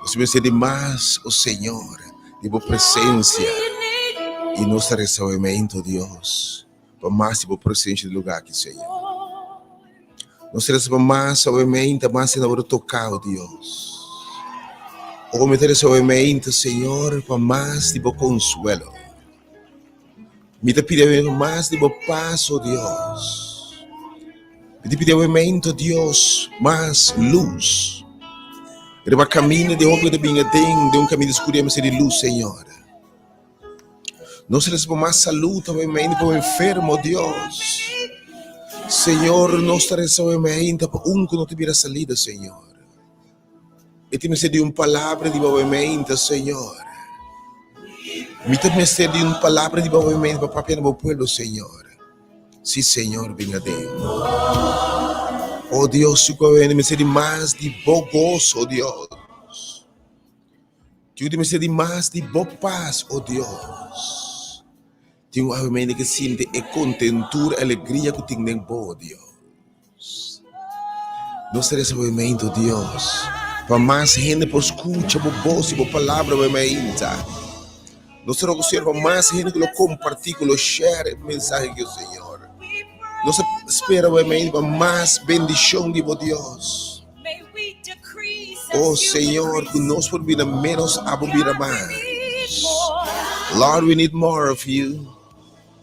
Nos mester di mas, o Señor, di bo presencia. I nos ta resa obviamente, Dios, pa mas di bo presencia den lugar aki, Señor. Nos ta resa pa mas, obviamente, mas hende a worde toca, o Dios. O mi ta resa obviamente, Señor, pa mas di bo consuelo. Mi ta pidi awe mas di bo pas, o Dios. Mi ta pidi awe Dios, mas luz. Riba camino di hopi ku ta bin aden, den un camino di scuridad mester di luz, Señor. Nos resa pa mas salud awe mainta pa un enfermo, Dios. Señor, nos ta resa awe mainta pa un ku no ta bira salida, Señor. E tin mester di un palabra di bo mainta, Señor. Mi ta mester di un palabra di bo mainta pa papia na bo pueblo, Señor. Si, Señor, bin aden. Oh Dios, si ku mi mester di mas di bo goso, oh Dios. Tin ku mester di mas di bo pas, oh Dios. Tin un awe ke sinti e kontentura, e alegria ku tin den bo, oh Dios. Nos ta resa bo meinto, Dios, pa mas hende por skucha bo bos i bo palabra bo meinta. Nos ta roga, Señor, pa mas hende ku lo kompartí, ku lo share e mensahe aki, Señor. Nos ta spera bo meinto pa mas bendishon di bo Dios. Oh Señor, ku nos por bira ménos, abo bira mas. Lord, we need more of you.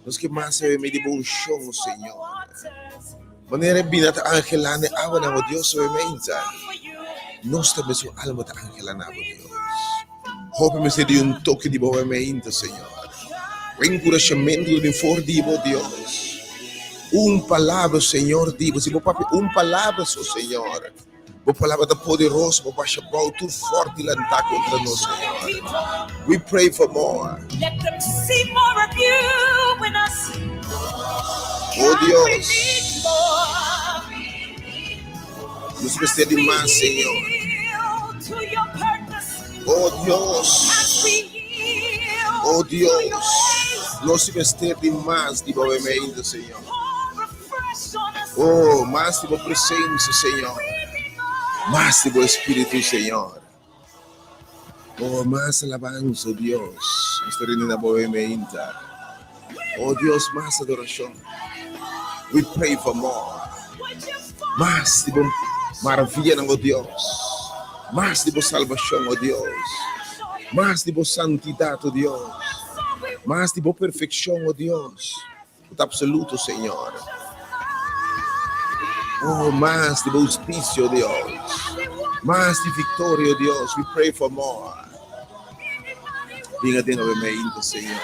Nos ke mas sabe di bo unshon, o Señor. Manera e bina ta angelá na e awanan, o Dios, sabe meinta. Nos tambe su alma ta angelá na bo, Dios. Hopi mester di un toke di bo meinta, Señor. Un enkurashamentu lo bin for di bo, Dios. Un palabra, Señor, di bo. Si bo papia un palabra so, Señor. Bo palabra ta poderoso pa basha bou tur fòrt di lantá kontra nos, Señor. We pray for more. Let them see more of you in us. Oh God, we Dios, need more. nos mester di We mas, Señor. yield to your purpose. Oh As Dios, we yield oh to your Dios, ways, nos mester di mas di bo would you meimei, Señor. pour afresh on us? Oh, mas di bo presencia, Señor. We need more. Mas di bo Espíritu, Señor. Oh, mas alabanza, oh Dios. Nos ta rindi na bo meinta. Oh Dios, mas adoracion. We pray for more. Would you fall Mas di bo afresh on maravillanan, us? oh Dios. Mas di bo salvacion, oh Dios. Fresh on us. Mas di bo santidad, oh Dios. That's all we want. Mas di bo perfeccion, oh Dios. Bo ta absoluto, Señor. Oh, mas di bo husticia, oh Dios. Mas di victoria, oh Dios. We pray for more. Bin aden awe meinta, Señor.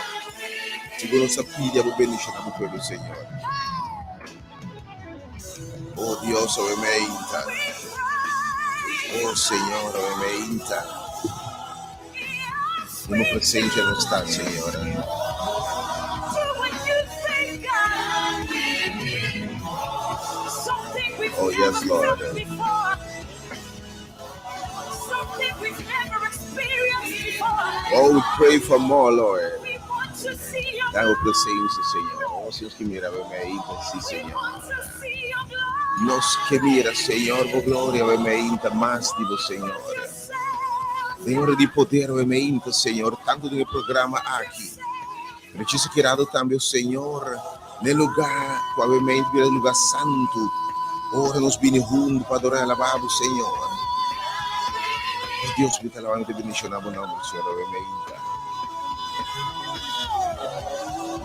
Sigur nos a pidi abo bendiciona bo pueblo, Señor. Oh Dios, awe meinta. Oh Señor, awe meinta. Den bo presencia nos ta, Señor. Oh yes, Lord. Oh, we pray for more, Lord. Den bo presencia, Señor. Oh, si nos ke mira awe meinta, si, Señor. Nos ke mira, Señor, bo gloria awe meinta, mas di bo, Señor. Den ora di poder awe meinta, Señor, tanto den e programa aki, pero djis kerado tambe, oh Señor, n'e lugar ku awe meinta bira lugar santu, ora nos bini huntu pa adora i alabá bo, Señor. Oh Dios, mi ta alabá, mi ta bendishoná bo nomber, Señor, awe meinta.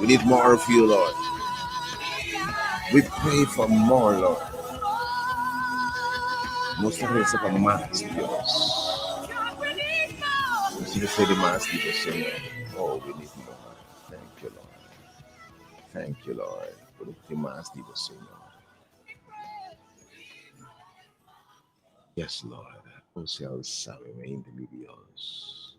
We need more of you, Lord. We pray for more, Lord. Nos ta resa pa mas, Dios. Nos tin mester di mas di bo, Señor. Oh, we need more. Thank you, Lord. Thank you, Lord. Por tin mas di bo, Señor. Yes, Lord. O sea sabiamente, mi Dios.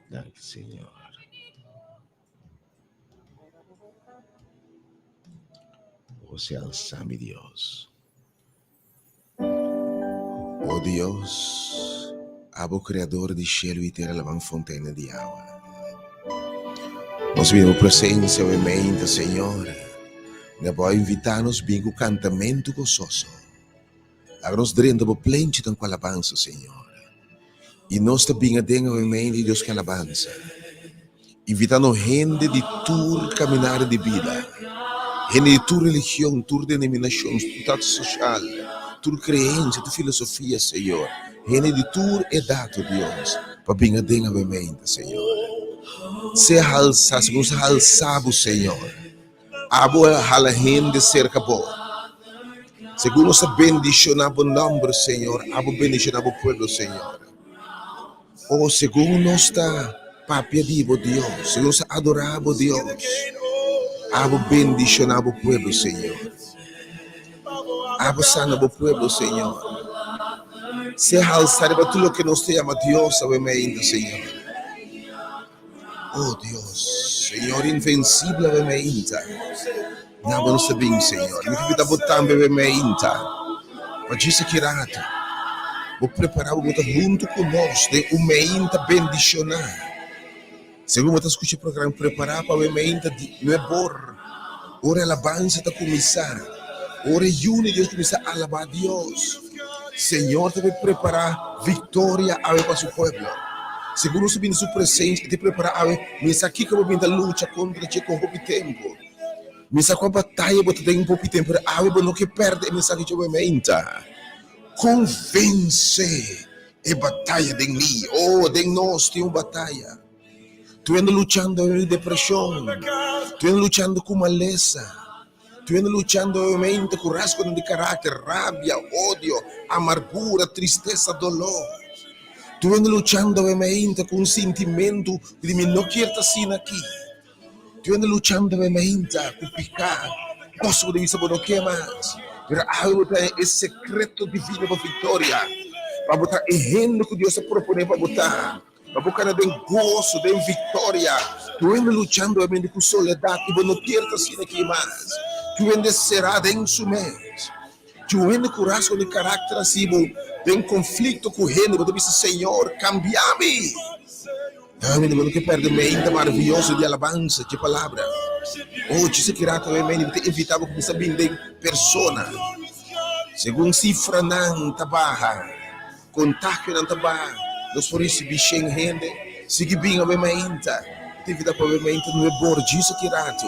Danki, Señor. O sea alsa, mi Dios. O Dios, abo creador di cielo y tera laban fonteina di awa. Nos bini bo presencia awe meinta, Señor. Na bo a invitá nos bin ku kantamentu gososo. Laga nos drenta bo plenchinan ku alabansa, Señor. I nos ta bin aden awe mei di Dios ku alabansa. Invitando hende di tur kaminada di bida, hende di tur religion, tur denominashon, tur status sosial, tur kreensia, tur filosofia, Señor. Hende di tur edat, o Dios, pa bin aden awe mei, Señor. Sea halsá, segun nos a halsá bo, Señor. Abo a hala hende serka bo. Segun nos a bendishoná bo nòmber, Señor, abo bendishoná bo pueblo, Señor. O segun nos ta papia di bo, Dios, segun nos ta adorá bo, Dios, abo bendishoná bo pueblo, Señor. Abo sana bo pueblo, Señor. Sea halsá riba tur loke nos ta yama Dios awe meinta, Señor. Oh Dios, Señor invencible awe meinta. Na bo nos ta bin, Señor. Mi ta pida bo tambe awe meinta. Pa djis aki rato, bo prepara bo bo ta hunto ku nos den un meinta bendishoná. Segun bo ta skucha e programa, prepara pa awe meinta di nuebor, ora e alabansa ta kuminsá, ora e yu di Dios kuminsá alabá Dios. Señor ta bay prepara victoria awe pa su pueblo. Segun nos ta bini su presencia, e ta prepara awe. Mi sa kico bo bin ta lucha contra dje con hopi tempo. Mi sa cua bataya bo ta den hopi tempo, pero awe bo no ke perde e mensahe dje bo meinta. Con vence e bataya den mi? Oh, den nos tin un bataya. Tu anda luchando awe depresion, tu anda luchando cu malesa. Tu hende luchando obviamente ku rasgonan di karakter, rabia, odio, amargura, tristesa, doló. Tu hende luchando obviamente ku un sintimentu di mi no kier ta asina aki. Tu hende luchando obviamente ku piká, kos ku bo ta bisa bo no kier mas. Pero awe bo ta e sekreto divino pa viktoria, pa bo ta e hende ku Dios a proponé pa bo ta. Pa bo kana den goso, den viktoria. Tu hende luchando amente ku soledat i bo no kier ta asina aki mas. Tu hende será den su mes. Tu hende ku rasgo di karakter asi bo den konflikto ku hende bo ta bisa, Señor, kambia mi. Amen, bo no ke pèrdè meinta maravioso di alabansa dje palabra. Oh, djis aki rato awe mei mi ta invitá bo kuminsá bin den persona. Segun sifranan ta baha. Contagionan ta baha, nos por ricibi shen hende. Sigui bin awe mainta. Ta invita pa awe mainta nuebe bor djis aki rato.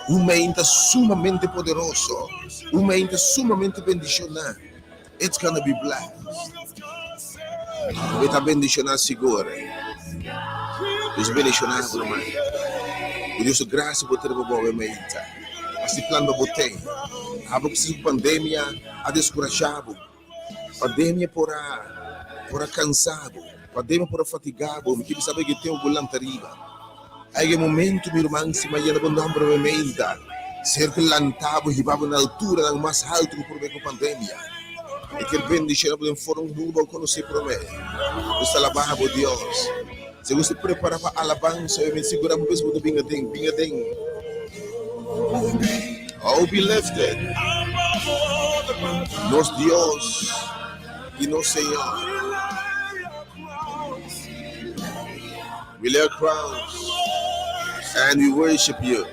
Un mainta sumamente poderoso. Un mainta sumamente bendiciona. It's gonna be blessed. Bo ta bendiciona sigur. Dios bendiciona bo ruman. Ku Dios su gracia bo ta riba bo awe mainta. Hasi plan pa bo ten. Abo ku si pandemia a descurasha bo. Pandemia por a por a cansa bo, pandemia por a fatiga bo, mi kibi sabe ke tempo bo lanta riba. Aiga e momento mi ruman si mi a yena bo nomber mi meinta, ser ku lanta bo hiba bo na alturanan mas halto ku prome ku pandemia. E kier bendiciona bo den forma ku nunca bo a conoce prome. Nos ta alaba bo Dios. Si bo sta prepara pa alabansa mi sigura bo mes bo ta bin aden, bin aden. Oh, be lifted. Nos Dios y nos Señor. We lay our crowns and we worship you.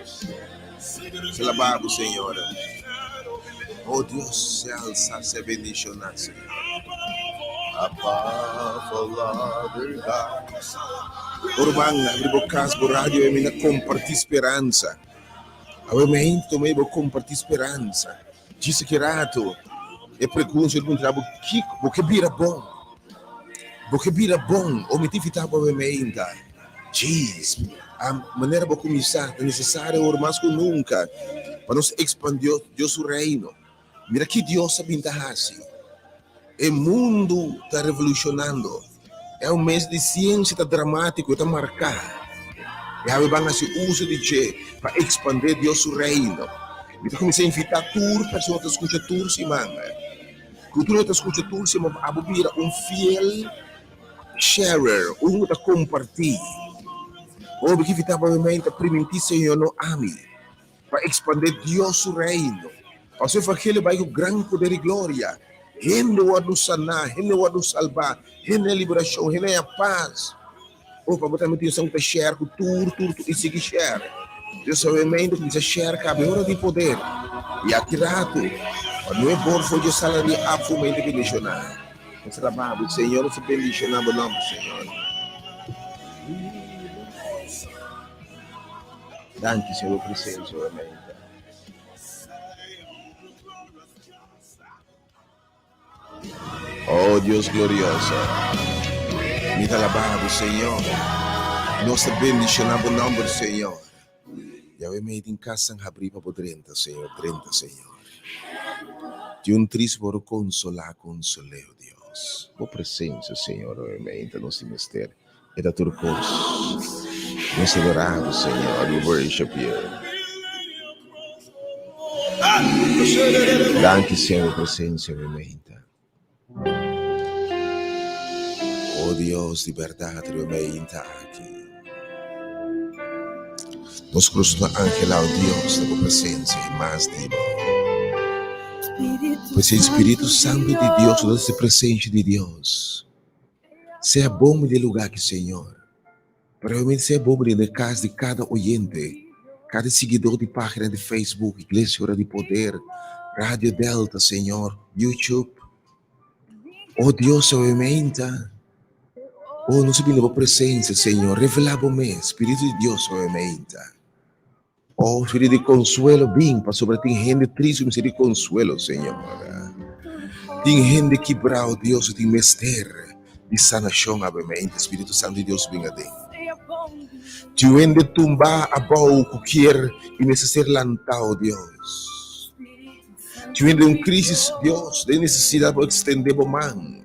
Se alabado, Señor. Oh Dios, sea alzado, sea bendicionado, Señor. Above all other gods. Orban, abri bo cas, bo radio, e mina comparti speranza. Awe mi tuma e bo comparti speranza. Djis aki rato, e pregunta e puntra bo, kiko, bo ke bira bon? Bo ke bira bon? O mi ta invita bo awe meinta. Djis, a manera bo kuminsá ta nesesario awor mas ku nunka pa nos ekspandió Dios su Reino. Mira ki Dios a bin ta hasi. E mundu ta revolushonando. E un mes di siensia ta dramátiko, e ta marká. E awe ban hasi uso di dje pa ekspandé Dios su Reino. Mi ta kuminsá invitá tur persona ku ta skucha tur siman. Ku tur ta skucha tur siman pa abo bira un fiel Sharer, un ku ta kompartí. Hopi ki fitá pa mi mente ta primintí Señor no ami, pa ekspandé Dios su Reino, pa su evangelio bai ku gran poder i gloria. Hende wòrdu saná, hende wòrdu salbá, hende haña liberashon, hende haña pas. Oh, pa bo tambe tin esun ku ta share ku tur, tur, tur i sigui share. Dios obviamente kuminsá share kabe ora di poder. I aki ratu, pa no e bor for dje sala di afo mente bendishoná. Nos ta alabá bo, Señor, nos ta bendishoná bo nòmber, Señor. Danki, Señor, bo presensia obviamente. Oh Dios glorioso, mi ta alabá bo, Señor. Nos ta bendishoná bo nòmber, Señor. Yahweh mei tin kasnan habrí pa bo drenta, Señor, drenta, Señor. Tin un tris bo por konsolá, konsol'é, oh Dios. Bo presensia, Señor, awe mei ta nos tin mester. E ta tur kos. Nos adorá bo, Señor. We worship you. Danki, Señor, bo presencia mi meinta. Oh Dios, di berdad riba meinta aki. Nos cruz na angela, oh Dios, na bo presencia y mas di bo. Pues el Spiritu Santo di Dios, nos presencia di Dios. Sea bon di e lugá aki, Señor. Pero realmente sea bon den e kas di kada oyente, kada siguidó di página di Facebook, Iglesia Ora di Poder, Radio Delta, Señor, YouTube. Oh Dios, obviamente. Oh, nos a bini bo presencia, Señor. Revelá bo mes, Spiritu di Dios, obviamente. Oh, Spiritu di consuelo, bin, pasobra tin hende tristu mester di consuelo, Señor. Tin hende kibrao, Dios, tin mester di sanacion, abemente. Spiritu Santo di Dios, bin aden. Tin hende tumba abou cu kier y mester ser lantao, Dios. Tin hende den un crisis, Dios, den necesidad bo extende bo man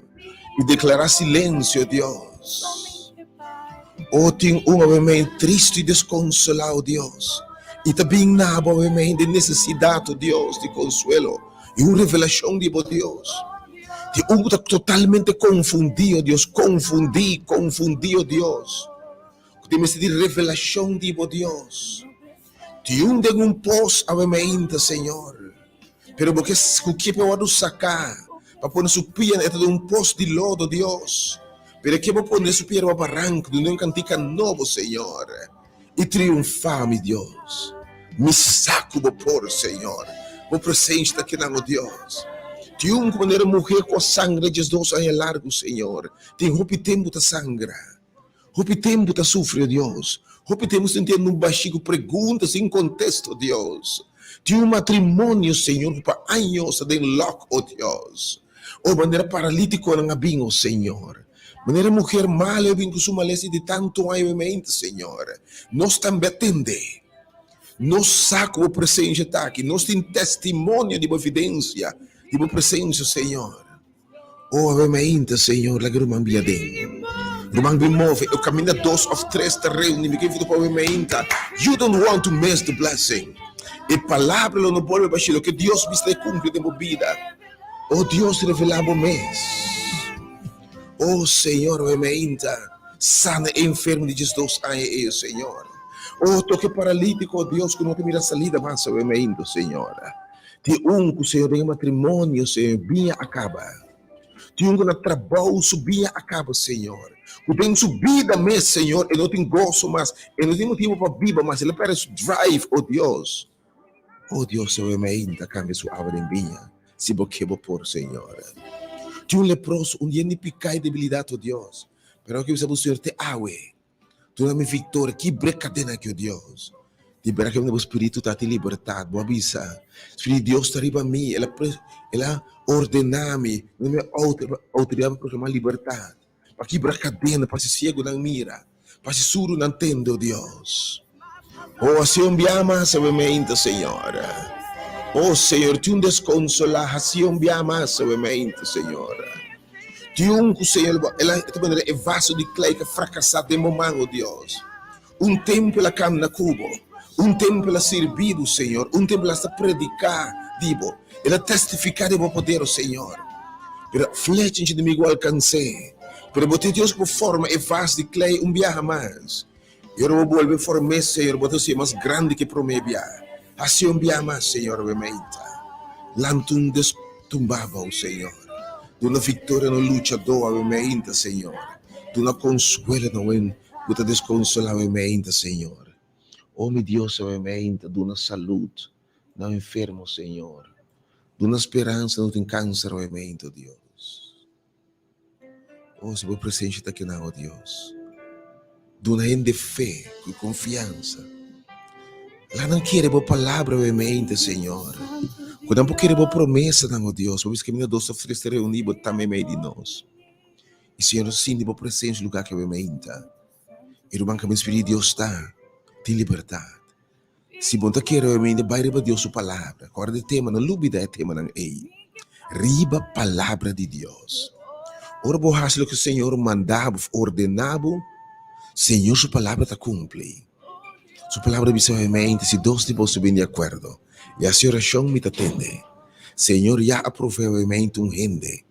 y declara silencio, Dios. Oh, tin un awe tristu i deskonsolá, o Dios, i ta bin na bo awe den nesesidat, o Dios, di konsuelo i un revelashon di bo, Dios. Tin un ku ta totalmente konfundí, o Dios, konfundí, konfundí, o Dios, ku tin mester di revelashon di bo, Dios. Tin un den un pos awe mainta, Señor, pero bo ke ku ke pa wòrdu saká pa pone su pia, e ta den un pos di lodo, Dios, pero e ke bo pone su pia riba baranku duna un kantika nobo, Señor, i triunfá, mi Dios. Mi sa ku bo por, Señor. Bo presensia ta kinan, o Dios. Tin un ku manera muhé ku a sangra diesdos aña largu, Señor, tin hopi tempu ta sangra. Hopi tempu ta sufri, o Dios. Hopi tempu sintiendo un bashi ku pregunta sin kontesto, Dios. Tin un matrimonio, Señor, ku pa años ta den lòk, o Dios. O manera paralítikonan a bin, o Señor. Manera muher malu a bin ku su malesa di tantu aña obviamente, Señor. Nos tambe a tende. Nos sa ku bo presensia ta aki. Nos tin testimonio di bo evidensia di bo presensia, Señor. Oh, awe mainta, Señor, laga ruman bia den. Ruman bin move, e caminda dos of tres ta reuni, mi ke invita pa awe mainta. You don't want to miss the blessing. E palabra lo no bolbe bashi, loke Dios bisa e cumpli den bo bida. Oh, Dios, revela bo mes. Oh, Señor, awe mainta, sana e enfermo di diesdos aña ei, Señor. Oh, toca e paralítico, Dios, cu no ta mira salida mas awe mainta, Señor. Tin un ku Señor den e matrimonio, Señor, biña a kaba. Tin un ku na trabou su biña a kaba, Señor. Ku den su bida mes, Señor, e no tin goso mas, e no tin motibu pa biba mas, el a pèrdè su drive, o Dios. O Dios, Señor, mi ainda kambia su awa den biña, si bo ke bo por, Señor. Tin un leproso, un yen di piká i debilidat, o Dios, pero awor ke bisa bo, Señor, te awe. Duna mi victoria, kibre cadena aki, o Dios. Libera ki bo spiritu ta tin libertad. Bo a bisa, Spiritu di Dios ta riba mi, el a el a ordena mi, duna mi autoridad pa proclama libertad, pa kibra cadena, pa hasi ciegunan mira, pa hasi surdunan tende, o Dios. O hasi un bia mas awe meinta, Señor. O Señor, tin un desconsola, hasi un bia mas awe meinta, Señor. Tin un ku Señor bo, el a ta manera e vaso di klei ku a frakasá den bo man, o Dios. Un tempu el a kamna ku bo, un tempu el a sirbi bo, Señor, un tempu el a hasta prediká di bo, el a testifiká di bo poder, o Señor. Pero flecha enemigu a alkans'é. Pero bo ta e Dios ku bo forma e vas di klei un biaha mas. I ora bo bolbe form'é, Señor, bo ta hasié mas grandi ku e promé bia. Hasié un bia mas, Señor, awe meinta. Lanta un destumbá abou, Señor. Duna viktoria na un luchadó awe meinta, Señor. Duna konsuelo na un ku ta deskonsolá awe meinta, Señor. O mi Dios awe meinta, duna salud na enfermo, Señor. Duna speransa na tin kanser awe meinta, Dios. O si bo presencia ta akinan, o Dios. Duna hende fe ku konfiansa. Laat nan kere bo palabra awe meinta, Señor. Ku nan por kere bo promesanan, o Dios. Bo bisa kaminda dos òf tres ta reuní, bo ta meimei di nos. I Señor, nos sinti bo presencia lugar aki awe meinta. I ruman kaminda Spiritu di Dios ta, tin libertat. Si bo ta kere obviamente bai riba Dios su palabra. Kòrda e tema, no lubida e temanan ei. Riba palabra di Dios. Ora bo hasi loke Señor manda bo of ordena bo, Señor su palabra ta kumpli. Su palabra bisa obviamente si dos di boso bin di akuerdo i hasi orashon mi ta tende. Señor ya a provee obviamente un hende,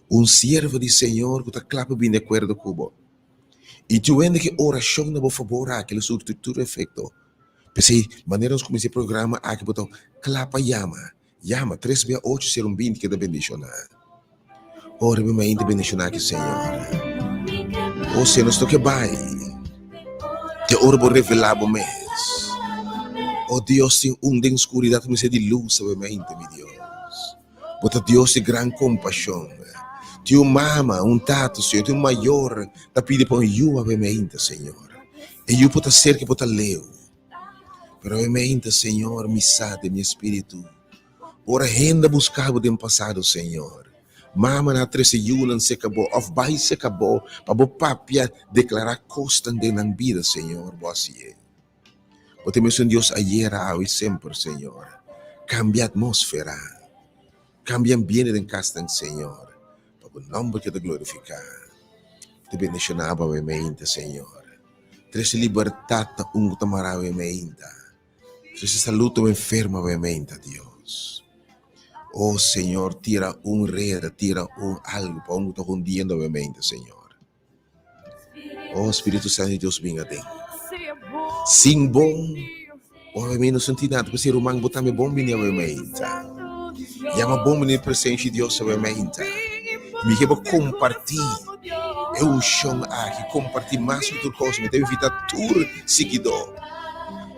un siervo di Señor ku ta kla pa bin di akuerdo ku bo. I tur hende ke orashon na bo fabor aki lo surti tur efekto. P'esei, manera nos kuminsá e programa aki bo ta kla pa yama. Yama tres bia ocho sero un binti keda bendishoná. Ora mi mainta bendishoná aki Señor. O Señor nos no ke bai te ora bo revelá bo mes. O Dios tin un den skuridat mester di lus awe mainta mi Dios. Bo ta Dios di gran kompashon. Tin un mama, un tata, Señor, tin un mayor ta pidi pa un yu awe meinta, Señor. E yu por ta serka, por ta leu. Pero awe meinta, Señor, mi sa den mi espíritu, ora hende a buska bo den pasado, Señor, mamanan a trese yunan serka bo òf bai serka bo pa bo papia, deklará kosnan den nan bida, Señor, bo hasié. Bo ta e mesun Dios ayera, awe i semper, Señor. Kambia atmósfera. Kambia ambiente den kasnan, Señor, pa bo nòmber keda glorifiká. Ta bendishoná bo awe meinta, Señor. Trese libertat na un ku ta mará awe meinta. Trese salud na un enfermo awe meinta, Dios. O Señor, tira un reda, tira un algu pa un ku ta hundiendo awe meinta, Señor. Oh Spiritu Santo di Dios bin aden. Sin bo, ora mi no sinti nada. P'esei ruman bo tambe bon bini awe meinta. Yama bon bini presensia di Dios awe meinta. Mi ke bo kompartí e unshon aki, kompartí mas ku tur kos. Mi ta invitá tur siguidó,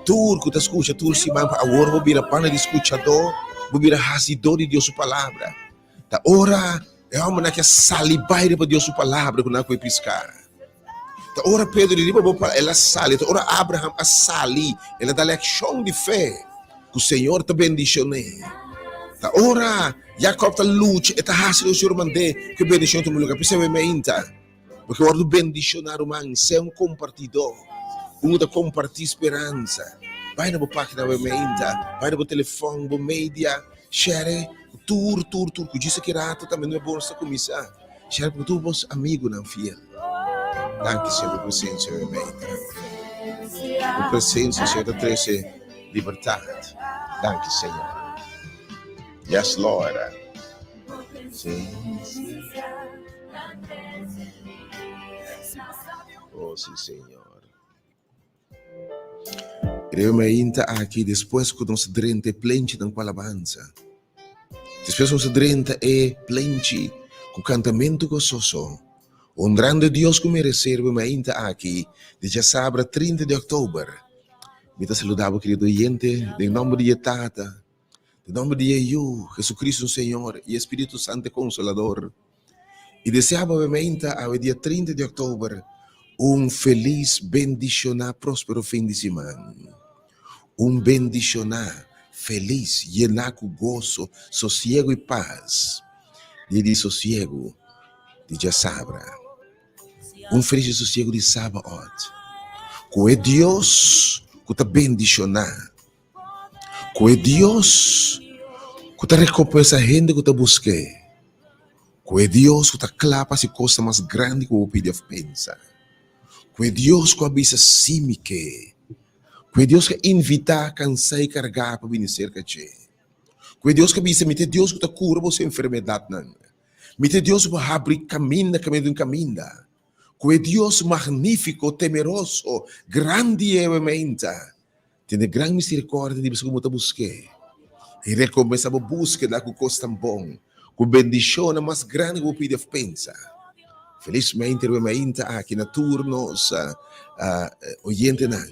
tur ku ta skucha tur siman pa awor bo bira pana di skuchadó, bo bira hasidó di Dios su palabra. Ta ora e hòmbernan ke a sali bai riba Dios su palabra ku nan a kohe piská. Ta ora Pedro di riba bo palabra, el a sali. Ta ora Abraham a sali, el a dal e akshon di fe ku Señor ta bendishon'é. Ta ora Jakòb ta lucha, e ta hasi loke Señor mand'é ku e bendishon tuma lugá. P'esei mi mainta, bo ke wòrdu bendishoná, ruman, sea un kompartidó, un ku ta kompartí speransa. Bai na bo página web mainta, bai na bo telefòn, bo media, share Tur, tur, tur ku djis aki rato tambe no e bon sa kuminsá share ku tur bos amigunan fiel. Danki Señor pa bo presensia den medio. Bo presensia Señor ta trese libertat. Danki Señor. Yes Lord. Sí. Oh sí Señor. Riba mainta aki despues ku nos drenta e plenchinan ku alabansa, despues nos a drenta e plenchi ku kantamentu gososo, honrando e Dios ku meresé riba mainta aki di djasabra 30 di òktober. Mi ta saluda bo kerido oyente den nòmber di e Tata, den nòmber di e Yu, Jesucristo nos Señor, i e Spiritu Santo e Konsolador. I desea bo meinta awe dia 30 di oktober un felis, bendishoná, próspero fin di siman. Un bendishoná, felis, yená ku goso, sosiegu i pas. Dia di sosiegu di djasabra. Un felis i sosiegu di Sabaot. Ku e Dios ku ta bendishoná, ku e Dios ku ta rekompensá hende ku ta busk'é. Ku e Dios ku ta kla pa hasi kosnan mas grandi ku bo pidi òf pensa. Ku e Dios ku a bisa sí mi ke. Ku e Dios ku a invitá kansá i kargá pa bini serka dje. Ku e Dios ku a bisa mi ta e Dios ku ta kura boso enfermedatnan. Mi ta e Dios ku por habri kaminda kaminda di un kaminda. Ku e Dios magnífiko, temeroso, grandi i meinta. Tene gran misericordia di boso ku bo ta busk'é, i rekompensá bo búskeda ku kos tan bon, ku bendishonnan mas grandi ku bo pidi òf pensa. Felismente riba e mainta aki na tur nos oyentenan.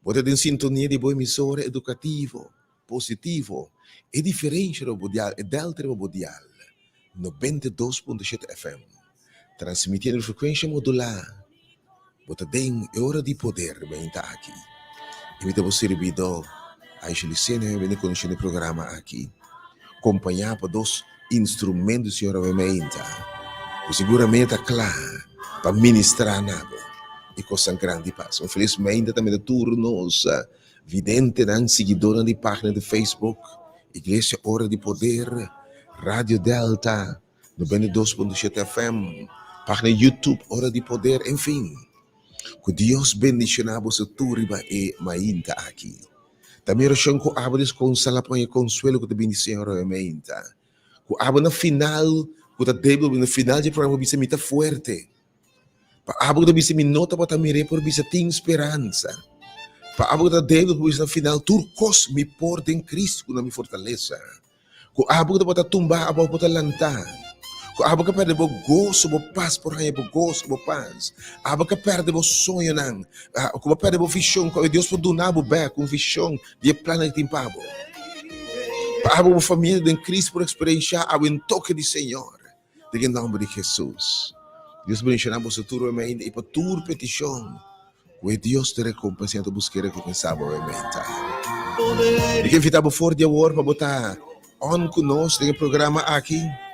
Bo ta den sintonia di bo emisora edukativo, positivo, e diferensha riba bo dial, e delta riba bo dial, 92.7 FM, transmitiendo riba frekuensha modulá. Bo ta den e ora di poder meinta aki. I mi ta bo sirbidó, Aisha Lucena, mi a bini konosé den e programa aki, kompañá pa dos instrumento di Señor awe meinta, ku siguramente ta kla pa ministrá na bo i kosnan grandi pasa. Un felis meinta tambe ta tur nos videntenan, siguidónan di página di Facebook, Iglesia Ora di Poder, Radio Delta, 92.7 FM, página YouTube Ora di Poder, en fin. Ku Dios bendishoná boso tur riba e mainta aki. Ta mi orashon ku abo deskonsala pa e konsuelo ku ta bini di Señor awe mainta. Ku abo na final, ku ta débil, na final di e programa por bisa mi ta fuerte. Pa abo ku ta bisa mi no tabata mir'é por bisa tin speransa. Pa abo ku ta débil por bisa na final tur kos mi por den Cristo ku na mi fortalesa. Ku abo ku tabata tumbá abou por ta lantá. Ku abo ku a pèrdè bo goso, bo pas por haña bo goso, bo pas. Abo ku a pèrdè bo soñonan, ku bo a pèrdè bo vishon, ku awe Dios por duna bo bèk un vishon di e plannan ku tin pa bo. Pa abo bo famia den Cristo por eksperenshá awe un toke di Señor. Den e nòmber di Hesus. Dios bendishoná boso tur awe mainta i pa tur petishon ku e Dios ta rekompensá ta buska e rekompensá bo awe mainta. Mi ke invitá bo for di awor pa bo ta on ku nos den e programa aki,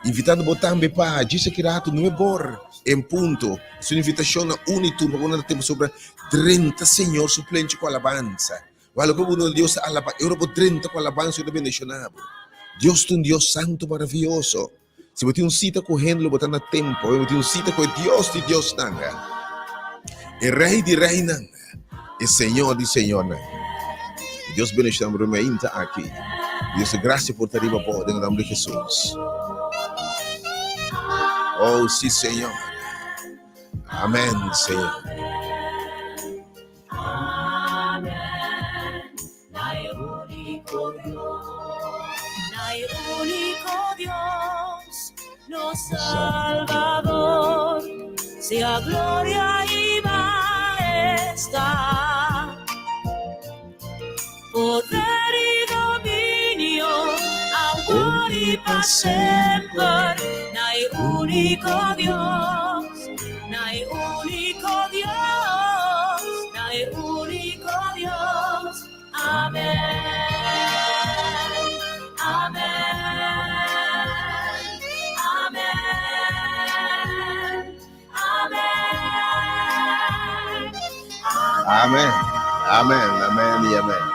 invitando bo tambe pa djis aki ratu nuebor en punto. Es un invitashon na uni tur pa bo no ta tempu sobra drenta Señor su plenchi ku alabansa. Wal ku bo no Dios ta alabá, e ora bo drenta ku alabansa e ta bendishoná bo. Dios ta un Dios santu maravioso. Si bo tin un sita ku hende lo bo ta na tempu. Bo tin un sita ku e Dios di diosnan, e Rei di reinan, e Señor di señornan. Dios bendishoná bo rumainta aki. Dios su grasia por ta riba bo den e nomber di Jesus. Oh, si Señor. Amen, Señor. Amen, amen, amen y amen.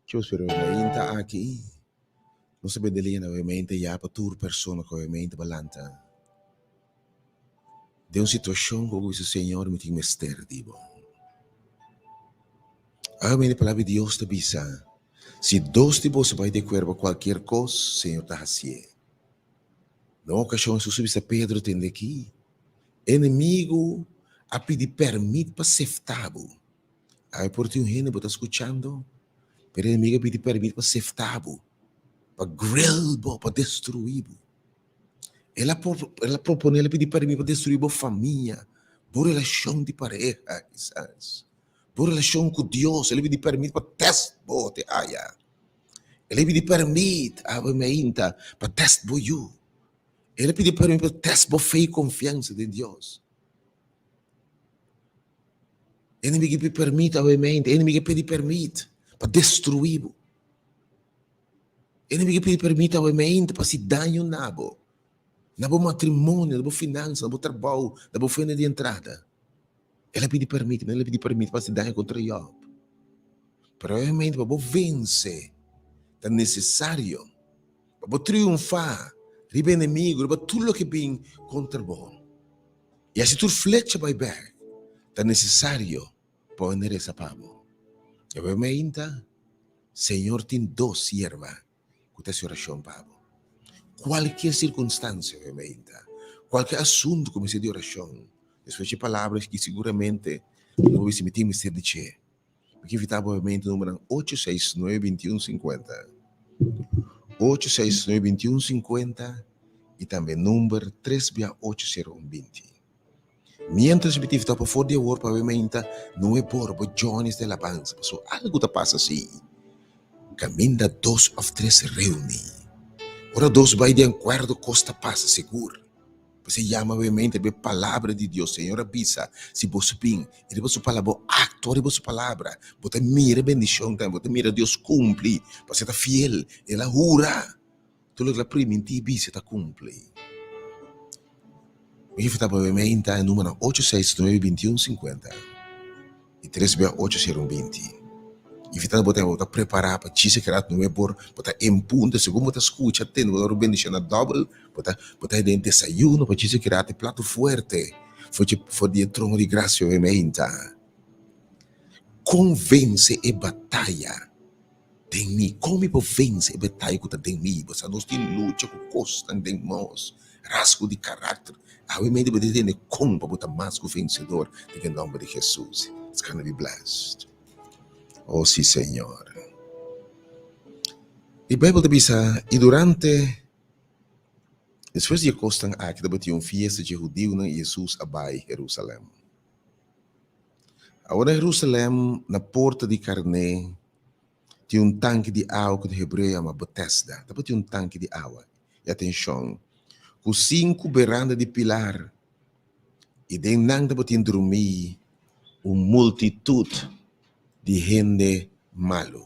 Dios pero mainta aki. Nos ta bende na mente ya pa tur persona ku mente balanta. Den un situashon ku bo bisa, Señor, mi tin mester di bo. Awe mi e palabra di Dios ta bisa, si dos di boso bai di akuerdo pa kualkier kos, Señor ta hasié. Na un okashon Hesus a bisa Pedro, Tende aki, enemigu a pidi pèrmit pa seftá bo. Awe por tin un hende bo ta skuchando, pero enemigu a pidi pèrmit pa seftá bo, pa grill bo, pa destruí bo. El a el a proponé, el a pidi permit pa destruí bo famia, bo relashon di pareha kisas, bo relashon ku Dios. El a pidi permit pa tèst bo te aya. El a pidi permit, awe mainta, pa tèst bo yu. El a pidi permit pa tèst bo fe i konfiansa den Dios. Enemigu a pidi permit awe mainta, enemigu a pidi permit pa destruí bo. Enemigu a pidi permit awe mainta pa hasi daño na bo, na bo matrimonio, na bo finansa, na bo trabou, na bo fuente di entrada. El a pidi permit, el a pidi permit pa hasi daño kontra Job. Pero awe mainta pa bo vense ta nesesario pa bo triunfa riba enemigu, riba tur loke bin kontra bo. I hasi tur flecha bai bek ta nesesario pa bo enderesa pa bo. Awe mainta Señor tin dos sierva ku ta hasi orashon pa bo. Kualkier sirkunstansia, obviamente, kualkier asuntu ku mester di orashon, despues di e palabra aki siguramente lo bo bisa mi tin mester di dje. Mi ke invitá bo obviamente numbernan ocho seis nuebe bintiun sinkuenta, ocho seis nuebe bintiun sinkuenta i tambe number tres bia ocho sero un binti. Mientras mi tif ta for di awor pa we meinta no e por bo join esta alabanza paso algo ta pasa si. Caminda dos of tres reuni. Ora dos bai di acuerdo cos ta pasa sigur. Pues e yama we mente be palabra di Dios. Señor a bisa, si boso bin y riba su palabra, bo actua riba su palabra, bo ta mira bendicion tambe, bo ta mira Dios cumpli, pasobra e ta fiel, el a hura. Tur loke el a primintí bisa ta kumpli. Mi jefe ta pabia mi a inta e numernan ocho seis nuebe bintiun sinkuenta i tres bia ocho sero un binti. I fita bo ta bo ta prepará pa djis e krat nuebe por bo ta en punto segun bo ta skucha tende bo ta wòrdu bendishoná dòbel bo ta bo ta den desayuno pa djis e krat e plato fuerte for dje for di e trono di grasia mi a inta. Kon vense e bataya? Den mi, kon mi por vense e bataya ku ta den mi? Bo sa nos tin lucha ku kosnan den nos, rasgo di karakter. Awe medio bo ta tende kon pa bo ta mas ku vensedor den e nòmber di Hesus. It's gonna be blessed. Oh si Señor. E Beibel ta bisa, i durante despues di e kosnan aki tabatin un fiesta dje hudiunan i Hesus a bai Herusalèm. Awor na Herusalèm, na Porta di Karné, tin un tanki di awa ku den hebreo yama Betesda. Tabatin un tanki di awa, i atenshon, ku sinku beranda di pilar, i den nan tabatin drumí un multitut di hende malu.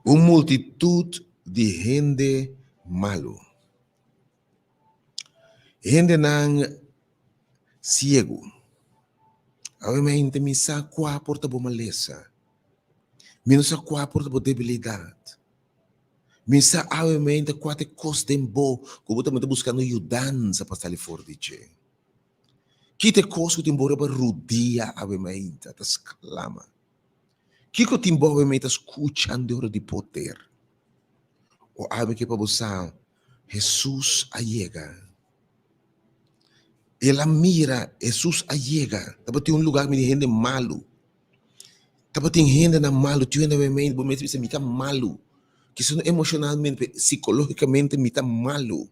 Un multitut di hende malu. Hendenan siegu. Awe mente mi sa kua por ta bo malesa. Mi no sa kua por ta bo debilidat. Mi sa awe mente kua ta e kos den bo ku bo ta mester buskando yudansa pa sali for di dje. Ki ta e kos ku tin bo riba rudia awe mente ta sklama? Kiko tin bo awe mente ta skuchando e ora di poder? O awe ke pa bo sa Hesus a yega. El a mira, Hesus a yega. Tabatin un lugar mira hende malu. Tabatin hendenan malu. Tin hende mei bo mester bisa mi ta malu. Kisas no emocionalmente, pero psicologicamente mi ta malu.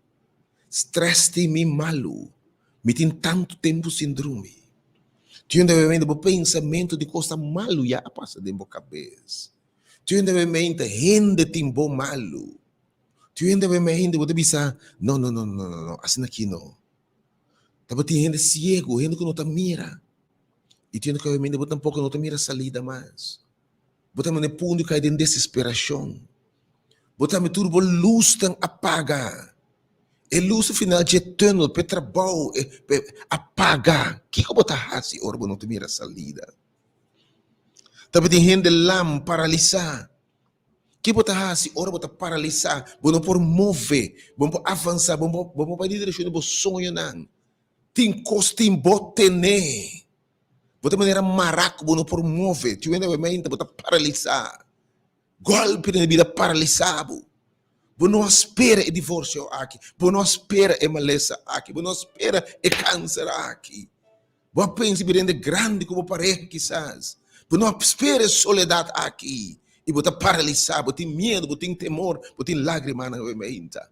Stress tin mi malu. Mi tin tantu tempu sin drumi. Tin hende mei bo pensamentu di kos ta malu ya a pasa den bo kabes. Tin hende mei hende tin bo malu. Tin hende bai mei hende bo ta bisa, no, no, no, no, no, no, asina aki no. Tabatin hende siego, hende ku no ta mira. I tin hende ku bai mei hende bo tampoko no ta mira salida mas. Bo ta mane punto kai den desesperashon. Bo ta tur bo lusnan a paga. E lus final dje tunnel p'e trabou a paga. Kiko bo ta hasi ora bo no ta mira salida? Tabatin hende lam, paralisá. Ki bo ta hasi ora bo ta paralisá, bo no por move, bo no por avansá, bo no por bai den direkshon di bo soñonan? Tin kos tin bo tene. Bo ta manera mará ku bo no por move. Tin wende momento bo ta paralisá. Gòlpi den e bida paralisá bo. Bo no a spera e divorsio aki, bo no a spera e malesa aki, bo no a spera e kanser aki. Bo a pensa bira hende grandi ku bo pareha kisas. Bo no a spera e soledat aki i bo ta paralisá, bo tin miedu, bo tin temor, bo tin lágrimanan awe meinta.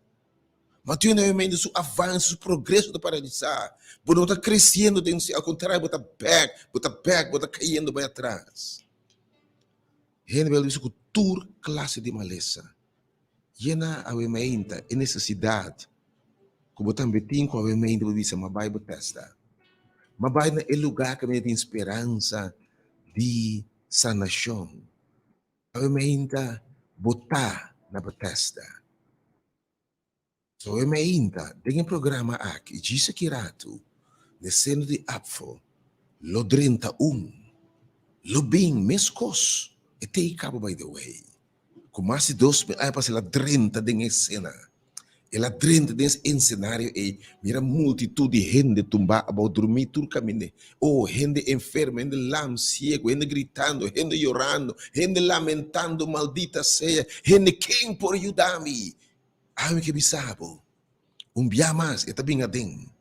Ma tin hende awe meinta su avanse, su progreso ta paralisá. Bo no ta kresiendo den si, al kontrario bo ta bèk, bo ta bèk, bo ta kayendo bai atras. Hende bai bisa ku tur klase di malesa. Yena awe meinta e nesesidat ku bo tambe tin ku awe meinta bo bisa ma bai bo testa. Ma bai na e lugá kaminda tin speransa di sanashon. Awe meinta bo ta na bo testa. So e meinta den e programa aki djis aki ratu n'e seno di APFO lo drenta un lo bin meskos e tei kaba by the way ku mas di 2000 aña pasa el a drenta den e esena el a drenta den e ensenario ei mira multitud di hende tumba abou drumi tur kaminda oh hende enfermo hende lam siego hende gritando hende yorando hende lamentando maldita sea hende ken por yuda mi Ami ke bisa bo, un bia mas e ta bin aden.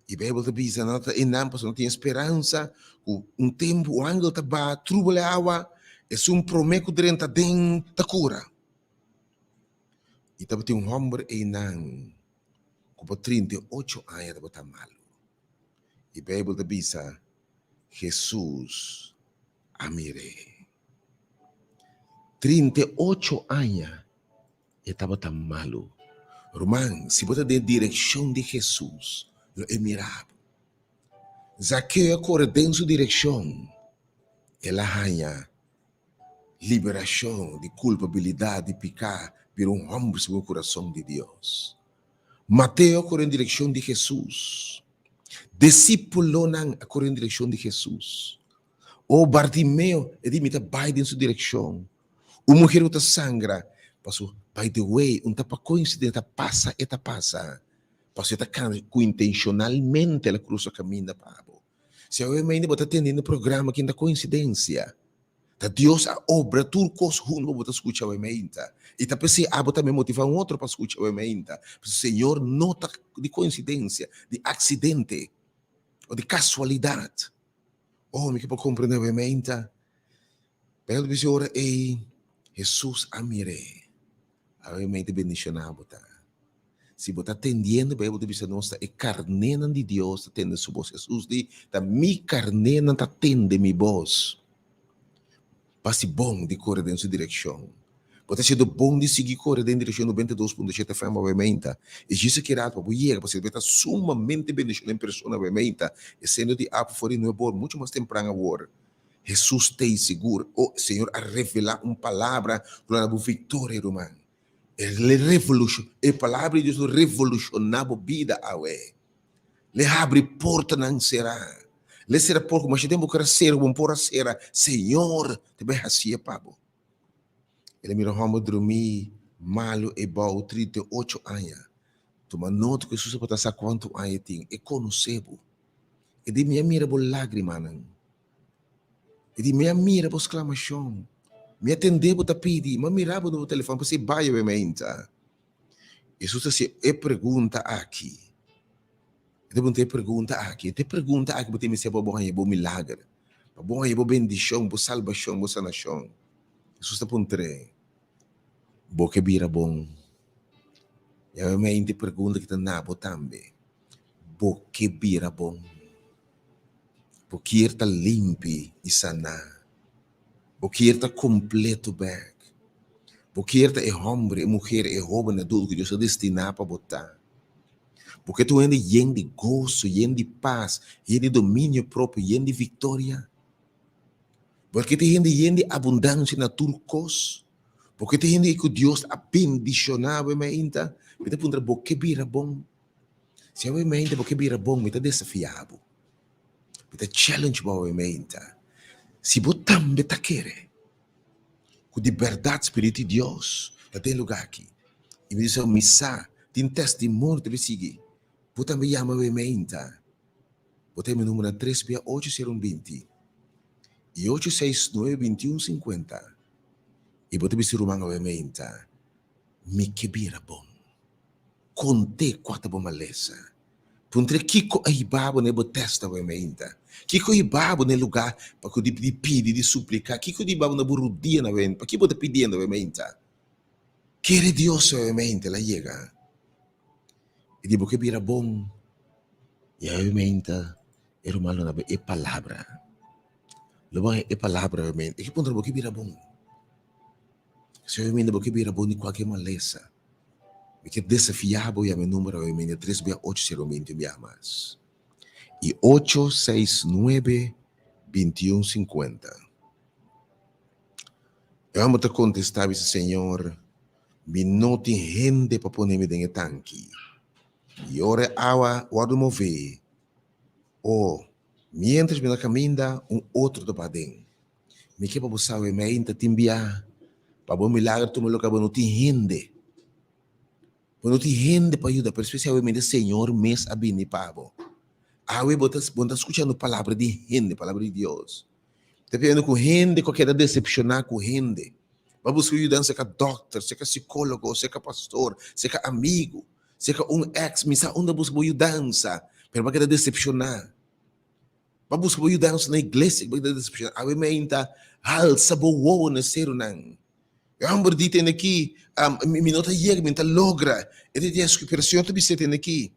I Beibel ta bisa nan ta einan pasobra nan tin e speransa ku un tempu un angel ta baha trubel e awa, esun promé ku drenta aden ta kura. I tabatin un hòmber einan ku pa 38 aña tabata malu. I Beibel ta bisa, Hesus a mir'é. 38 aña e tabata malu. Ruman, si bo ta den direkshon di Hesus, lo e mira bo. Zakeo a kore den su direkshon, el a haña liberashon di kulpabilidat di piká, bira un hòmber segun e kurason di Dios. Mateo a kore den direkshon di Hesus. Disípulonan a kore den direkshon di Hesus. O Bartimeo, e di mi ta bai den su direkshon. Un muher ku ta sangra, paso by the way, un ta pa koinsidensia, ta pasa e ta pasa, paso e ta kana ku intenshonalmente el a krusa kaminda pa bo. Si awe mainta bo ta tende e programa aki, no ta koinsidensia. Ta Dios a obra tur kos huntu pa bo ta skucha awe mainta. I ta p'esei abo tambe motivá un otro pa skucha awe mainta. Pasobra Señor no ta di koinsidensia, di aksidente o di kasualidat. Oh, mi ke por komprendé awe mainta. Pero ta bisa ora ei Hesus a mir'é. Awe mainta bendishoná bo ta. Si bo ta tendiendo, Bijbel ta bisa nos ta e karnénan di Dios ta tende su bos. Hesus di, ta mi karnénan ta tende mi bos. Basi bon di kore den su direkshon. Bo ta siendo bon di sigui kore den direkshon 92.7 FM awe mainta. E djis aki rato pa bo yega pasobra bo ta sumamente bendishoná en persona awe mainta. E sendo di apo for di nuebe or mucho mas tempran awor. Hesus t'ei sigur. O Señor a revelá un palabra ku lo da bo viktoria, ruman. E revolushon, e palabra di Dios lo revolushoná bo bida awe. Le habri portanan será. Le sera porta ku masha tempu bo kere sera, ku bo no por a sera. Señor ta bai hasié pa bo. El a mira un hòmber drumí malu ebou 38 aña. Tuma nota ku Hesus a por ta sa kuantu aña e tin. E konosé bo. E di, Mi a mira bo lágrimanan. E di, Mi a mira bo sklamashon. Mi a tende bo ta pidi. Mi a mira bo na bo telefòn p'esei bai awe meinta. Hesus ta hasi e pregunta aki. E ta puntra e pregunta aki. E ta e pregunta aki bo tin mester pa bo haña bo milager, pa bo haña bo bendishon, bo salbashon, bo sanashon. Hesus ta puntr'é, Bo ke bira bon? I awe meinta e pregunta ki ta na bo tambe. Bo ke bira bon? Bo kier ta limpi i saná? Bo kier ta kompleto bèk? Bo kier ta e hòmber, e muher, e hóben adulto ku Dios a destiná pa bo ta? Bo ke ta un hende yen di goso, yen di pas, yen di dominio propio, yen di viktoria? Bo ke ta hende yen di abundansia na tur kos? Bo ke ta hende ku Dios a bendishoná bo mainta? Mi ta puntra, bo ke bira bon? Si awe mainta bo ke bira bon, mi ta desafiá bo. Mi ta challenge bo awe mainta. Si bo tambe ta kere ku di bèrdat Spiritu di Dios ta den lugá aki, i mi bisa mi sa tin testimonio ta bin sigui, bo tambe yama awe mainta. Bo ta e mi numero na tres bia ocho sero un binti i ocho seis nuebe binti un sinkuenta i bo ta bisa ruman awe mainta, mi ke bira bon. Kont'é kua ta bo malesa. Puntr'é kiko a hiba bo na e bo tèst awe mainta. Kiko a hiba bo na e lugá pa ku di pidi, di supliká. Kiko a hiba bo na bo rudianan awe mainta. Pakiko bo ta pidiendo awe mainta? Kere Dios awe mainta el a yega. E di bo ke bira bon. I awe mainta e ruman lo na bo e palabra. Lo bo haña e palabra awe mainta. E ke puntra bo ke bira bon. Si awe mainta bo ke bira bon di kualke malesa. Mi ke desafiá bo yama e numero awe mende tres bia ocho sero binti un bia mas i ocho seis nuebe binti un sinkuenta. E hòmber ta kontestá bisa, Señor, mi no tin hende pa pone mi den e tanki, i ora e awa wòrdu mové, o miéntras mi na kaminda, un otro ta baha den. Mi ke pa bo sa we mei ta tin bia pa bo milagro tuma loke bo no tin hende. Bo no tin hende pa yuda, pero spesialmente Señor mes a bini pa bo. Awe bo ta bo no ta skuchando palabra di hende, palabra di Dios. Ta pidiendo ku hende ku a keda desepshoná ku hende. Bo a buska yudansa serka dòkter, serka sikólogo, serka pastor, serka amigu, serka un èks, mi sa unda buska bo yudansa, pero bo a keda desepshoná. Bo a buska bo yudansa na iglesia, bo a keda desepshoná. Awe meinta, halsa bo wowo na e serunan. E hòmber di tende aki, mi no ta yega, mi no ta logra. E ta di, pero Señor ta bis'é tende aki.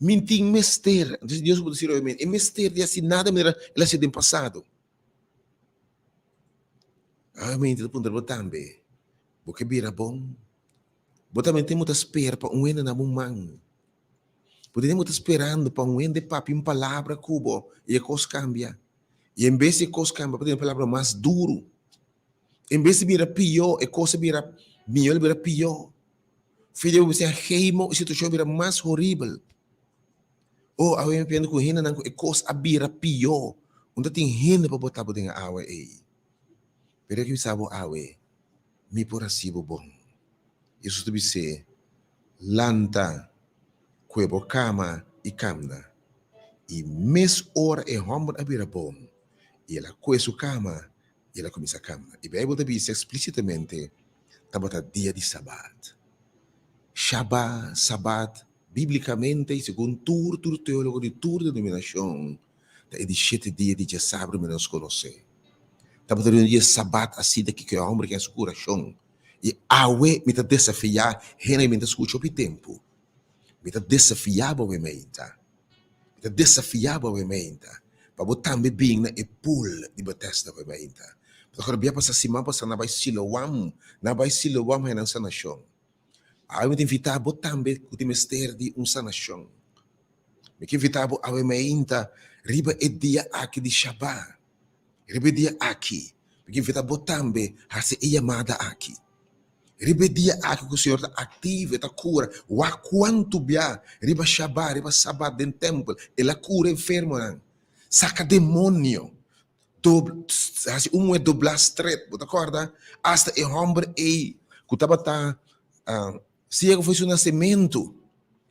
Mi tin mester. Entonces Dios por decir obviamente, e mester di hasi nada manera el a hasi den pasado. Obviamente ta puntra bo tambe, bo ke bira bon? Bo tambe tin bo ta spera pa un hende na bo man. Bo tin bo ta sperando pa un hende papia un palabra ku bo i e kos kambia. I en bes di e kos kambia, bo ta tene palabra mas duru. En bes di bira pió, e kos a bira mihó, el a bira pió. Fidel bo bisa heimo, e situashon a bira mas horibel. Oh, awe mi piensa ku hendenan ku e kos a bira pió. Un ta tin hende pa bota bo den e awa ei. Pero e ke bisa bo awe, mi por hasi bo bon. Hesus ta bis'é, Lanta, kue bo kama i kamna. I mes ora e hòmber a bira bon, i el a kue su kama i el a kuminsá kamna. E Beibel ta bisa eksplísitamente tabata dia di Sabat. Shabá, Sabat, bíblikamente i segun tur tur teólogo di tur denominashon, ta e di shete dia di djasabra mi nos konosé. Tabata riba un dia Sabat asina ki ku e hòmber ke su kurashon. I awe mi ta desafiá hende mi ta skucha hopi tempu. Mi ta desafiá bo awe meinta. Mi ta desafiá bo awe meinta pa bo tambe bin na e pool di Betesda awe meinta. Mi ta kòrda bia pasa siman pasá nan bai Siloam, nan bai Siloam haña nan sanashon. Awe mi ta invitá bo tambe ku tin mester di un sanashon. Mi ke invitá bo awe meinta riba e dia aki di Shabá. Riba e dia aki, mi ke invitá bo tambe hasi e yamada aki. Riba e dia aki ku Señor ta aktivo, e ta kura. Wak kuantu bia riba Shabá, riba Sabat den tèmpel, el a kura enfermonan, saka demonio, dob, hasi un muhé doblá stret. Bo ta kòrda? Asta e hòmber ei ku tabata siego for su nasementu,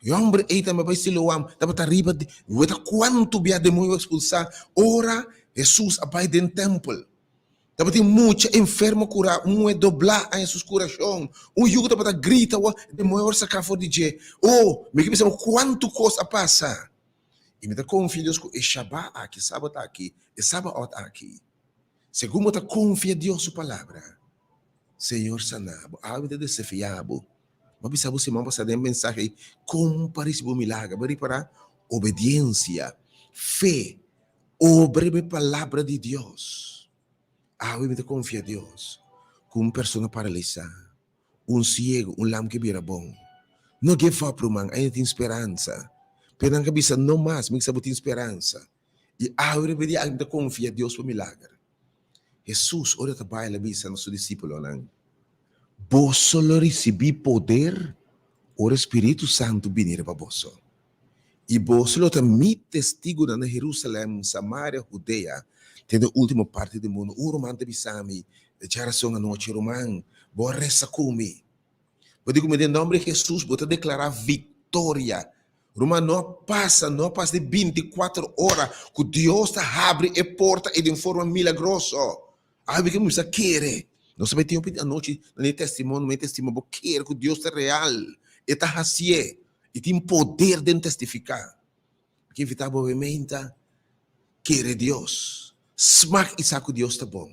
e hòmber ei tambe bai Siloam, tabata riba di, weta kuantu bia demonio a ekspulsá ora Hesus a bai den tèmpel. Tabatin mucha enfermo kurá, un muhé doblá a Hesus kurashon, un yu ku tabata grita wou demoño wòrdu saká for di dje. O, mi ke bisa bo kuantu kos a pasa! I mi ta konfia Dios ku e Shabá aki, Sabat aki, e Sabaot aki, segun bo ta konfia Dios su palabra, Señor sana bo. Awe mi ta desafiá bo. Mi a bisa bo siman pasá den mensahe ei kon pa risibi un milager. Bo a ripará? Obediensia, fe, Obra riba e palabra di Dios. Awe mi ta konfia Dios ku un persona paralisá, un siego, un lam ke bira bon. No give up ruman, ainda tin speransa. Pero nan ka bisa no mas, mi sa bo tin speransa. I awe riba e dia aki mi ta konfia Dios pa milager. Hesus ora ta bai el a bisa na su disípulonan, Boso lo risibí poder ora e Spiritu Santu bini riba boso. I boso lo ta mi testigunan na Herusalèm, Samaria, Hudea, te na último parti di mundu. Un ruman ta bisa mi djarason anochi, Ruman, bo a resa ku mi. Bo di ku mi, Den nòmber di Hesus bo ta deklará viktoria. Ruman, no a pasa, no a pasa di binti kuater ora ku Dios ta habri e porta ei den forma milagroso. Abi ke musa kere. Nos ta bai tin hopi anochi na e testimonio, ma e testimonio bo kere ku Dios ta real, e ta hasié, i tin poder den testifiká. Mi ke invitá bo obviamente kere Dios, smak i sa ku Dios ta bon.